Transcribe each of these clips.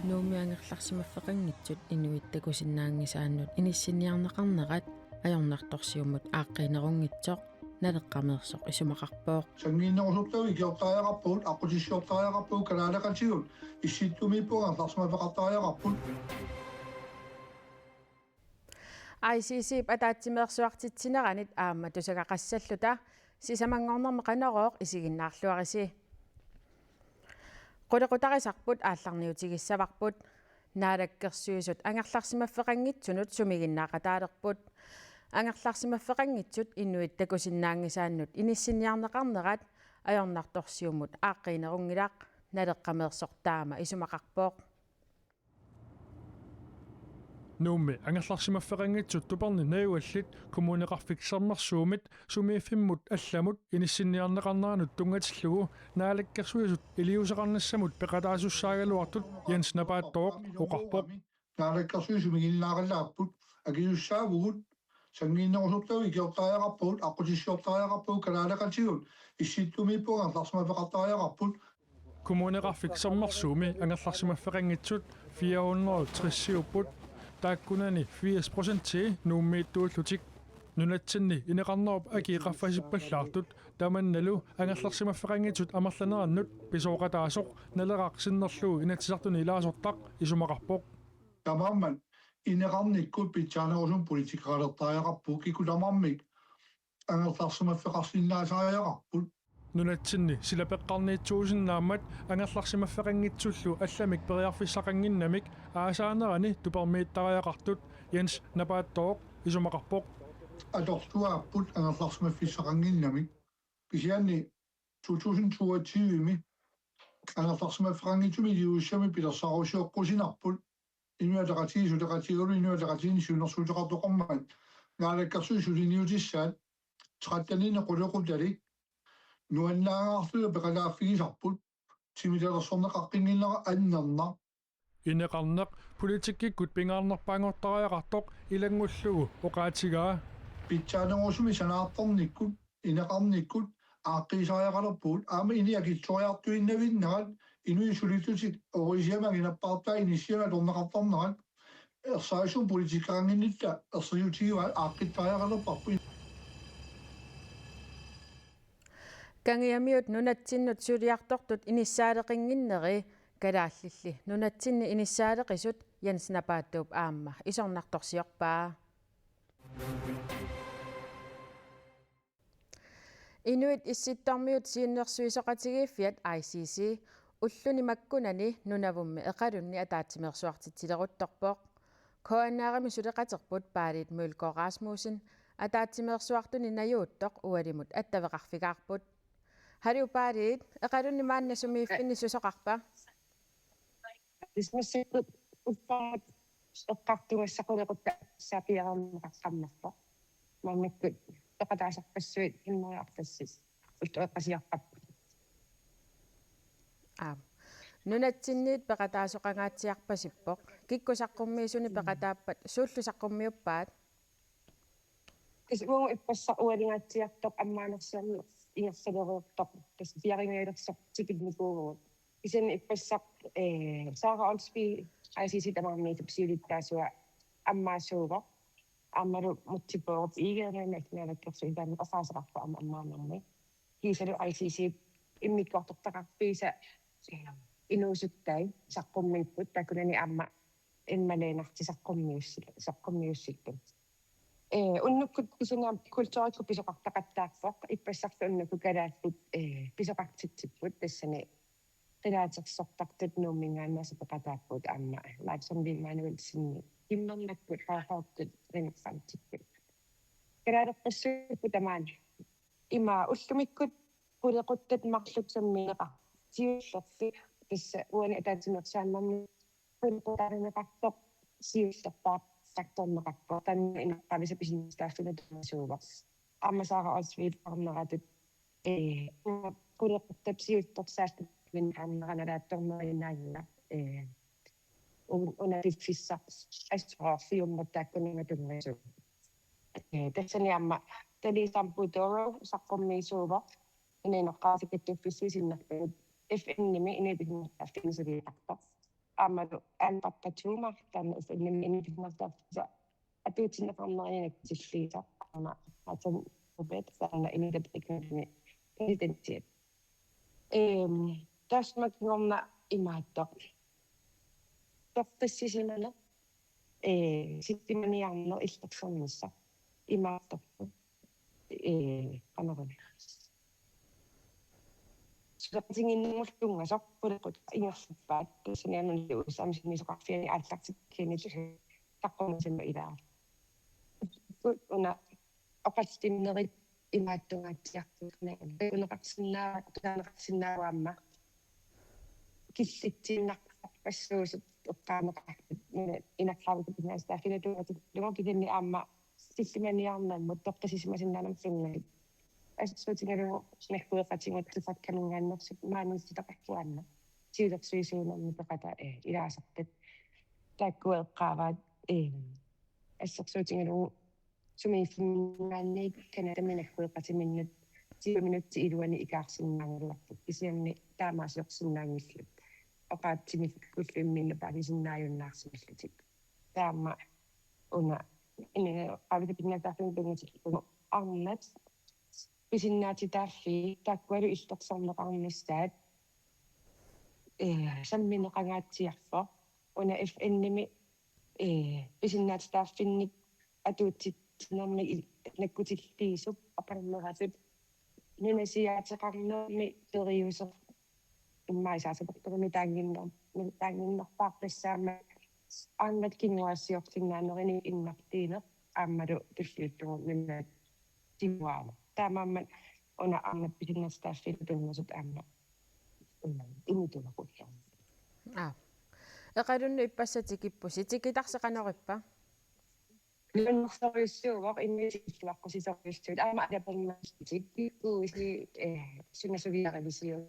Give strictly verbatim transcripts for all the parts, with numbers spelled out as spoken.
Nuummi angerlarsimaffeqanngitsut inuit takusinnaanngisaannut inissinniarneqarnerat ajornartorsiummut aaqqiinerunngitsoq Naleqqameersoq isumaqarpoq. Sanngiinnerusortagut ikiortariaqarpugut, aqqutissiortariaqarpugut, kalaaleqatigut issittumiipput angerlarsimaffeqartariaqarput. I C C-p ataatsimeersuartitsineranit aamma tusagaqassalluta sisamanngornermi Qanorooq isiginnaarluarisi. Qulequtarisarput aallarniutigissavarput. Naalakkersuisut angerlarsimaffeqanngitsunut sumiginnaaqataalerput. Angerlarsimaffeqanngitsut inuit takusinnaanngisaannut inissinniarneqarnerat ajornartorsiummut aaqqiinerunngilaq, Naleqqameersoq taama isumaqarpoq. Nuummi angerlarsimaffeqanngitsut tuperni najugallit Kommuneqarfik Sermersuumit sumiiffimmut allamut inissinniarneqarneranut tunngatillugu Naalakkersuisut iliuuseqarnissamut peqataasussaagaluartut Jens Napaattooq oqarpoq. Naalakkersuisut sumiginnaaqalaapput, akisussaavugut, sanngiinnerusortagut ikiortariaqarpugut, aqqutissiortariaqarpugut, kalaaleqatigut issittumiipput angerlarsimaffeqartariaqarput. Kommuneqarfik Sermersuumi angerlarsimaffeqanngitsut fire hundrede og tres-iupput, taakkunani firs procentii Nuummiittuullutik. Nunatsinni ineqarnerup akii qaffasippallaartut tamannalu angerlarsimaffeqanngitsut amerlanerannut pisooqataasoq Naleraq sinnerlugu Inatsisartuni ilaasortaq isumaqarpoq. Tamarmik ineqarnikkut pitsaanerusumik politikeqalertariaqarput, kikkut tamarmik angerlarsimaffeqarsinnaasariaqarput. Nunatsinni silapeqqarniitsuusinnaammat angerlarsimaffeqanngitsullu allamik periarfissaqannginnamik aasaanerani tupermiittariaqartut Jens Napaattooq isumaqarpoq. Atortuaapput angerlarsimaffissaqannginnamik. Kisianni to tusind toogtyve-mi angerlarsimaffeqanngitsumik iliuusissamik pilersaarusioqqusinarput. Inuit Ataqatigiit suleqatigalugit Inuit Ataqatigiinni siunnersuuteqartoqarmat Naalakkersuisut suliniutissaat tretten-imi qulequtalik nuannaangaarluta peqataaffigisarput, timitalersorneqaqqinnginnera annernaq. Ineqarneq politikkikkut pingaarnerpaanngortariaqartoq ilanngullugu oqaatigaa. Pitsaanerusumik sanaartornikkut, ineqarnikkut aaqqiisariaqalerpugut, aamma ini akitsoriartuinnavinnerat inuit sulillutik orisiamik anginerpaartaat inissianik atorneqartarnerat, ersarissumik politikeqannginnitta ersiutigivaat aaqqittariaqalerparput. Kangiamiut nunatsinnut suliartortut inissaaleqinnginneri kalaallilli nunatsinni inissaaleqisut Jens Napaattuup aamma isornartorsiorpaa. Inuit Issittormiut Siunnersuisoqatigiiffiat I C C ulluni makkunani Nunavummi Iqalunni ataatsimeersuartitsileruttorpoq. K N R-imi suleqaterput Paalit Mølgaard Rasmussen ataatsimeersuartuni najuuttoq ualimut attaveqarfigaarput. Haluu Paalit, Iqalunni maanna sumiiffinni susoqarpa? Tassa massakkut uppaat eqqartugassaq qulequttat sapiareerneqaqqammerpoq. Maannakkut peqataasarpassuit immeriartassit ulloqeqqasiarparput. Aap. Nunatsinniit peqataasoqangaatsiarpasippoq. Kikkut saqqummiisuni peqataappat, suullu saqqummiuppaat? Tassa uagut ippassaq ualingaatsiartoq ammaanersiorneq ingerlalereertoq, tassa piareersimalersoq tikillugu. Kisianni ippassaq, eh, Sara Olsvig I C C tamarmiilluta siulittaasua ammaasuuvoq. Aammalu Múte Bourup Egedemik Naalakkersuisut taanna oqaaseqarpoq aamma ammaanermi. Kiisalu I C C immikkoortortaqarfiisa, eh, inuusuttai saqqummiipput, taakkunani aamma Emma Lennert saqqummiussi-, saqqummiussipput. Eh, unnukkut kisianni kulturikkut pisoqartaqattaarpoq, ippassarlu unnukkut kalaallit, eh, pisoqartitsipput, tassani qilaatersortartut Nuumminngaanneersut peqataapput aamma Laakson Emanuelsen Kimmernakkut Qaqortut qineqqusaartipput. Kalaalerpassuupput tamaani. Ima ullumikkut qulequttat marluk sammineqartut siullertut, tassa uani ataatsimeersuarnermi qulequtarineqartoq siullerpaaq saktorneqarpoq, taanna imaappa pisinnaatitaaffimmi tunngasoq. Aamma Sara Olsvigip arneratut, eh, qulequttat siullersaatut arnera nalaatsorneriinnaanngilaq, eh, un-, una piffissaq assorfiummat taakkunannga tunngasoq. Eh, tassani aamma Tali Samputooro saqqummiisuuvoq, Inuit Inoqqaasit Kattuffissiat sinnerlugit F N-imi Inuit Isummertarfianni suliaqartoq. aammalu Anne Pappatuuma, taanna F N-imi inuutinnertaartusa atuutsinneqarnerani nakkutilliisa, aamma Martin Rubert, taanna Inuit Apeqqutermi præsidentiat. Ehm, taassuma kingorna imaattoq. Toqqissisimaneq, eh, sillimaniarneq illersornissaq. Imaattoq. Eh, qanoruna. Suleqatigiinnermut tunngasoq qulequtaq ingerlappaat, tassaniannullu uussaammi sunniisoqarfiani aallartikkiani taqqumatinnut ilaa. Una oqallinnerit imaattungaatsiartuuneq. Takuneqarsinnaava, takuneqarsinnaava aamma. Killitsiinnarpassuusut eqqaaneqartut, ina-, inaqaavik pinnastaaffigalugu kisianni aamma sillimaniarnermut toqqissisimasinnaanera sunngani. Assersuutigalugu nakkueqatigut tufakkamingaannersut maaniissitaqarpuanna. Siulersuisuunermi peqata, eh, ilaasartat. Taakkua eqqaavaat, eh, assersuutigalugu sumiiffimminngaanniit Canadami nakkueqatiminnut tyve minutsit iluani ikaarsinnaanngilarput. Kisianni taamaasiorsinnaanngillat. Oqaatsimikkullu imminnut paasisinnaajunnaarsimillutik. Taama una ina qaavisa pinnastaaffimmut tunngatillugu arnat pisinnaatitaaffii taakkualu illersorneqarnissaat, eh, sammineqangaatsiarpoq. Una F N-imi, eh, pisinnaatitaaffinnik atuutsitsinermi il-, nakkutilliisup oqarneratut nunasiaateqarnermi periuseq immaqa isaasatortormi taanginner-, taanginnerpaaq tassaammat arnat kinguaassiorsinnaanerini innarliineq aammalu tulliullugu nunat tiguaana. Taamaammat una arnat pisinnaatitaaffiillu tunngasut aamma, mm, imittuneqarpoq. Aa. Eqalunnut ippassaq tikippusi, tikitarsi qanorippa? Nuannersorujussuuvoq, inuit illuaqqusisorujussuit, aamma alapernaarlutik, kikkuusi, eh, sunasugiarivisiuk.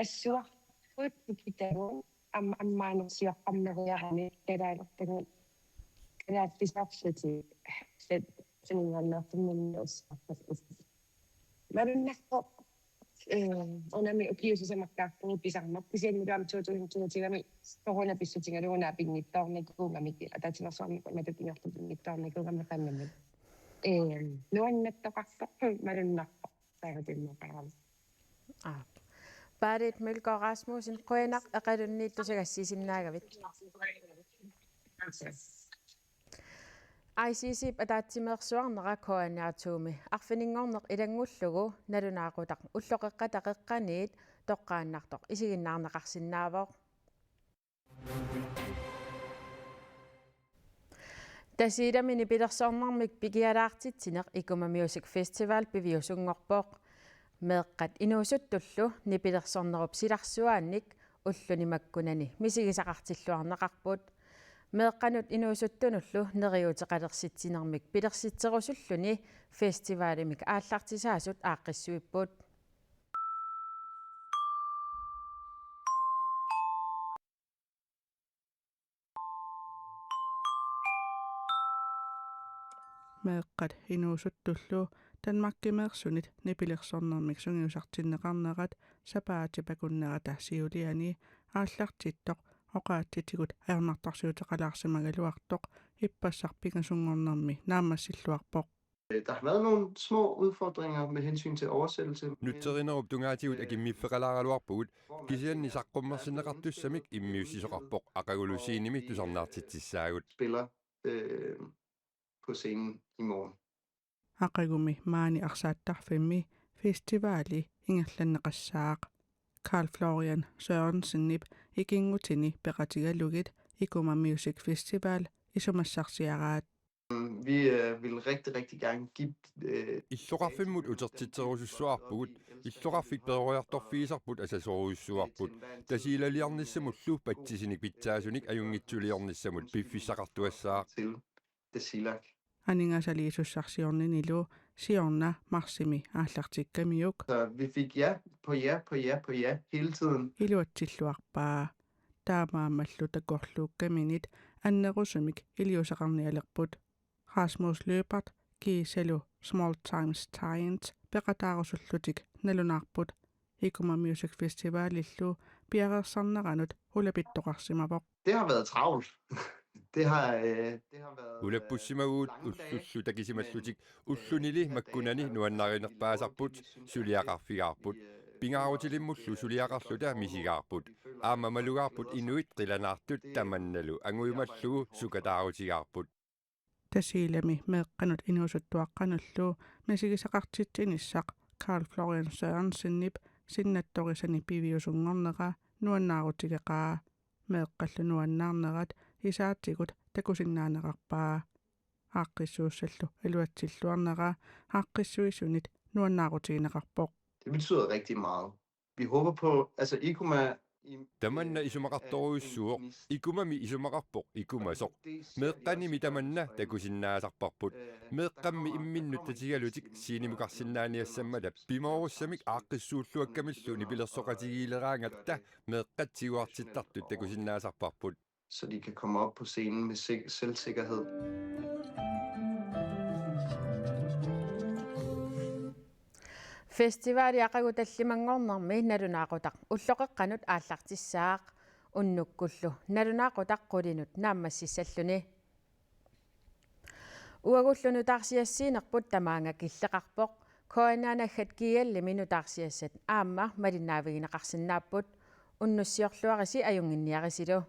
Assuarput tikitagut, aamma ammaanersioqqammereerami, kalaalertagut, kalaallisarlutik, sat-, saninngaanneertumminni ussaartarput. Malunnarpoq, eh, unami ukiut sisamakkaarpugut pisarmat, kisianni aamma to tusind toogtyve-mi corona pissutigalugu una pinngitsoornikuugamik, ataatsimeersuarmik matut ingerlapput pinngitsoornikuugamik qanimut. Eh, nuannertoqarpoq, malunnarpoq, taamaattunngoqarami. Aa. Berit Mølgaard Rasmussen, qujanaq eqalunniit tusagassiisinnaagavit. I C C-p ataatsimeersuarnera K N R to-mi arfininngorneq ilanngullugu nalunaaqutaq ulloqeqqata qeqqaniit toqqaannartoq isiginnaarneqarsinnaavoq. Tasiilami nipilersornermik pikialaartitsineq Ikuma Music Festival piviusunngorpoq. Meeqqat inuusuttullu nipilersornerup silarsuaannik ulluni makkunani misigisaqartilluarneqarput. Meeqqanut inuusuttunullu neriuuteqalersitsinermik pilersitserusulluni festivalimik aallartisaasut aaqqissuipput. Meeqqat inuusuttullu Danmarkimeersunit nipilersornermik sungiusartinneqarnerat sapaatip akunnerata siuliani aallartittoq oqaatsitigut ajornartorsiuteqalaarsimagaluartoq ippassaq pingasunngornermi naammassilluarpoq. Øh, der har været nogle små udfordringer med hensyn til oversættelse, men Nutserinerup tungaatigut akimmiffeqalaaraluarpugut, kisianni saqqummersinneqartussamik immiussisoqarpoq, aqagulu scenemi tusarnaartitsissaagut. Spiller, øh, på scenen i morgen. Aqagumi maani arsaattarfimmi festivali ingerlanneqassaaq. Karl Florian Sørensenip ikinngutini peqatigalugit Ikuma Music Festival isumassarsiaraat. Vi, øh, vil rigtig, rigtig gerne give, øh, Illoqarfimmut utertitserusussuarpugut, illoqarfik peroriartorfigisarput asasorujussuarput, Tasiilaliarnissamullu patsisinik pitsaasunik ajunngitsuliornissamut piffissaqartuassaaq. Til Tasiilaq. Aningaasaliisussarsiorninilu siorna marsimi aallartikkamiuk. Så vi fik ja på ja på ja på ja hele tiden. Iluatsilluarpaa. Taamaammallu takorluukkaminit annerusumik iliuuseqarnialerput. Rasmus Lyberth kiisalu Small Times Giant peqataarusullutik nalunaarput. Ikuma Music Festivalillu piareersarneranut ulapittoqarsimavoq. Det har været travlt. Det har, øh, det har været, øh, Ulappussimagugut ullullu takisimallutik ullunili makkunani nuannarinerpaasarput, suliaqarfigaarput. Pingaarutilimmullu suliaqarluta misigaarput. Aamma malugaarput inuit qilanaartut tamannalu angujumallugu sukataarutigaarput. Tasiilami meeqqanut inuusuttuaqqanullu misigisaqartitsinissaq Karl Florian Sørensenip sinnattorisani piviusunngornera nuannaarutigeqaa. Meeqqallu nuannaarnerat isaatigut takusinnaanerarpaa. Aaqqissuussallu iluatsilluarnera aaqqissuisunit nuannaarutigineqarpoq. Det betyder rigtig meget. Vi håber på, altså Ikuma i- Tamanna isumaqartorujussuuvoq, Ikumami isumaqarpoq ikumasoq. Meeqqanimi tamanna takusinnaasarparput. Meeqqammi imminnut tatigalutik scenemukarsinnaaniassammata pimoorussamik aaqqissuulluakkamillu nipilersoqatigiileraangatta meeqqat tiguartittartut takusinnaasarparput. Så de kan komme op på scenen med sik- selvsikkerhed. Festivali aqagu tallimanngornermi nalunaaqutaq ulloqeqqanut aallartissaaq, unnukkullu nalunaaqutaq qulinut naammassissalluni. Uagullu nutaarsiassiinerput tamaanga killeqarpoq, K N A-naggat G L-imi nutaarsiassat aamma malinnaavigineqarsinnaapput, unnussiorluarisi ajunnginniarisilu.